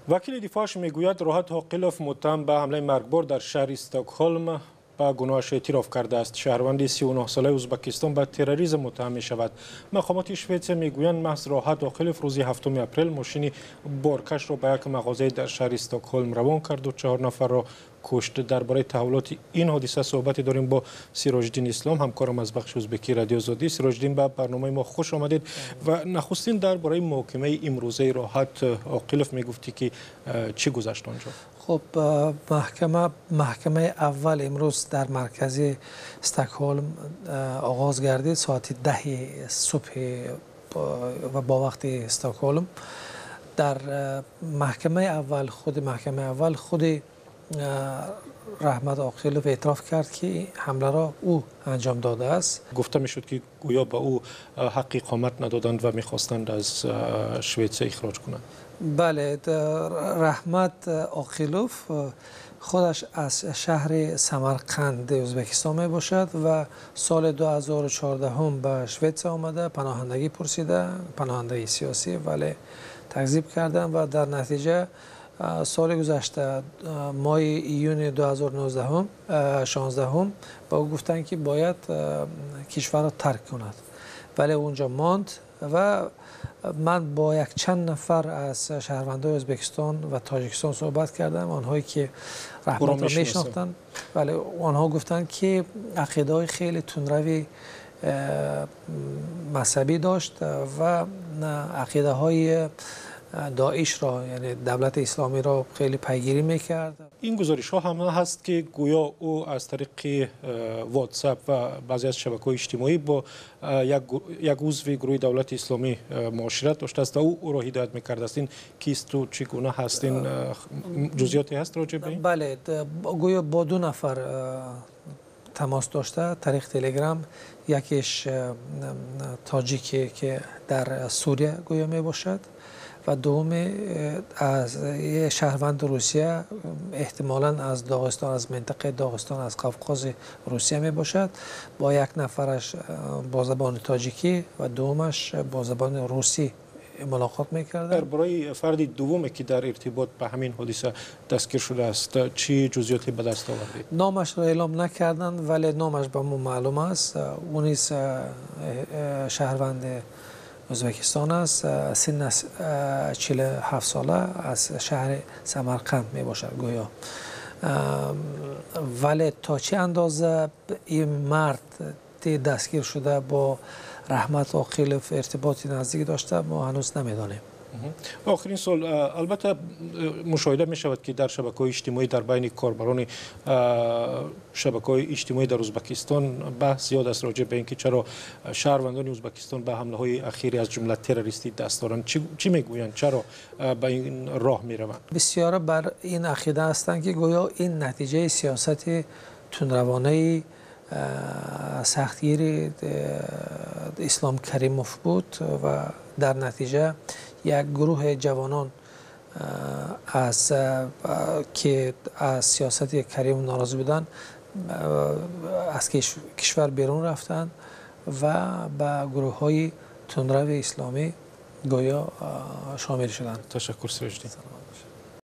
Вакили дифоъаш мегӯяд, Роҳат Оқилов, муттаҳам ба ҳамлаи маргбор дар шаҳри Стокҳолм, ба гуноҳаш эътироф кардааст. Шаҳрванди 39-солаи Ӯзбекистон ба терроризм муттаҳам мешавад. Мақомоти Шветсия мегӯянд, маҳз Роҳат Оқилов рӯзи 7 апрел мошини боркашро ба як мағоза дар шаҳри Стокҳолм равон карду чаҳор нафарро кушт. Дар бораи таҳаввулоти ин ҳодиса суҳбате дорем бо Сироҷиддин Ислом, ҳамкорам аз бахши ӯзбекии Радиои Озодӣ. Сироҷиддин, ба барномаи мо хуш омадед ва нахустин дар бораи муҳокимаи имрӯзаи Роҳат Оқилов мегуфтӣ, ки чӣ гузашт он ҷо? Хуб, маҳкамаи аввал имрӯз дар маркази Стокҳолм оғоз гардид соати 10 субҳи ва бо вақти Стокҳолм. Дар маҳкамаи аввал, худи маҳкамаи аввал, худи Раҳмат Оқилов эътироф кард, ки ҳамларо ӯ анҷом додааст. Гуфта мешуд, ки гӯё ба ӯ ҳаққи иқомат надоданд ва мехостанд аз Шветсия ихроҷ кунанд. Бале, Раҳмат Оқилов худаш аз шаҳри Самарқанди Ӯзбекистон мебошад ва соли 2014 ба Шветсия омада, паноҳандагӣ пурсида, паноҳандагии сиёсӣ, вале такзиб карданд ва дар натиҷа соли гузашта, моҳи июни 2019 16 ба ӯ гуфтанд, ки бояд кишварро тарк кунад, вале онҷо монд. Ва ман бо якчанд нафар аз шаҳрвандони Ӯзбекистон ва Тоҷикистон суҳбат кардам, онҳое ки Раҳматро мешинохтанд. Вале онҳо гуфтанд, ки ақидаҳои хеле тундрави мазҳабӣ дошт ва ақидаҳои Доишро, яъне Давлати Исломиро, хеле пайгирӣ мекард. Ин гузоришҳо ҳам ҳаст, ки гӯё ӯ аз тариқи Ватсап ва баъзе аз шабакаҳои иҷтимоӣ бо як узви гурӯҳи Давлати Исломӣ муошират доштааст ва ӯ ӯро ҳидоят мекардааст. Ин кисту чӣ гуна ҳаст? Ин ҷузъиёте ҳаст роҷеъ ба ин? Бале, гӯё бо ду нафар тамос дошта тариқи Телеграм. Якеш тоҷике, ки дар Сурия гӯё мебошад, ва дуввуме аз шаҳрванди Русия, эҳтимолан аз Доғистон, аз минтақаи Доғистон, аз Қавқози Русия мебошад. Бо як нафараш бо забони тоҷикӣ ва дуввумаш бо забони русӣ мулоқот мекарданд. Дар бораи фарди дуввуме, ки дар иртибот ба ҳамин ҳодиса дастгир шудааст, чӣ ҷузъиёте ба даст овардед? Номашро эълом накарданд, вале номаш ба мо маълум аст. Ӯ низ шаҳрванди Ӯзбекистон аст, синнаш 47 сола, аз шаҳри Самарқанд мебошад гӯё. Вале то чӣ андоза ин мард дастгир шуда бо Раҳмат Оқилов иртиботи наздик дошта, мо ҳанӯз намедонем. Охирин суол. Албатта, мушоҳида мешавад, ки дар шабакаҳои иҷтимоӣ, дар байни корбарони шабакаҳои иҷтимоӣ дар Ӯзбекистон баҳс зиёд аст роҷеъ ба ин ки чаро шаҳрвандони Ӯзбекистон ба ҳамлаҳои ахири, аз ҷумла террористӣ, даст доранд. Чӣ мегӯянд, чаро ба ин роҳ мераванд? Бисёра бар ин ақида ҳастанд, ки гӯё ин натиҷаи сиёсати тундравонаи сахтгири Ислом Каримов буд ва дар натиҷа як гурӯҳи ҷавонон, аз ки аз сиёсати Каримов норозӣ буданд, аз кишвар берун рафтанд ва ба гурӯҳҳои тундрави исломӣ гӯё шомил шуданд. Ташаккур, Сироҷиддин.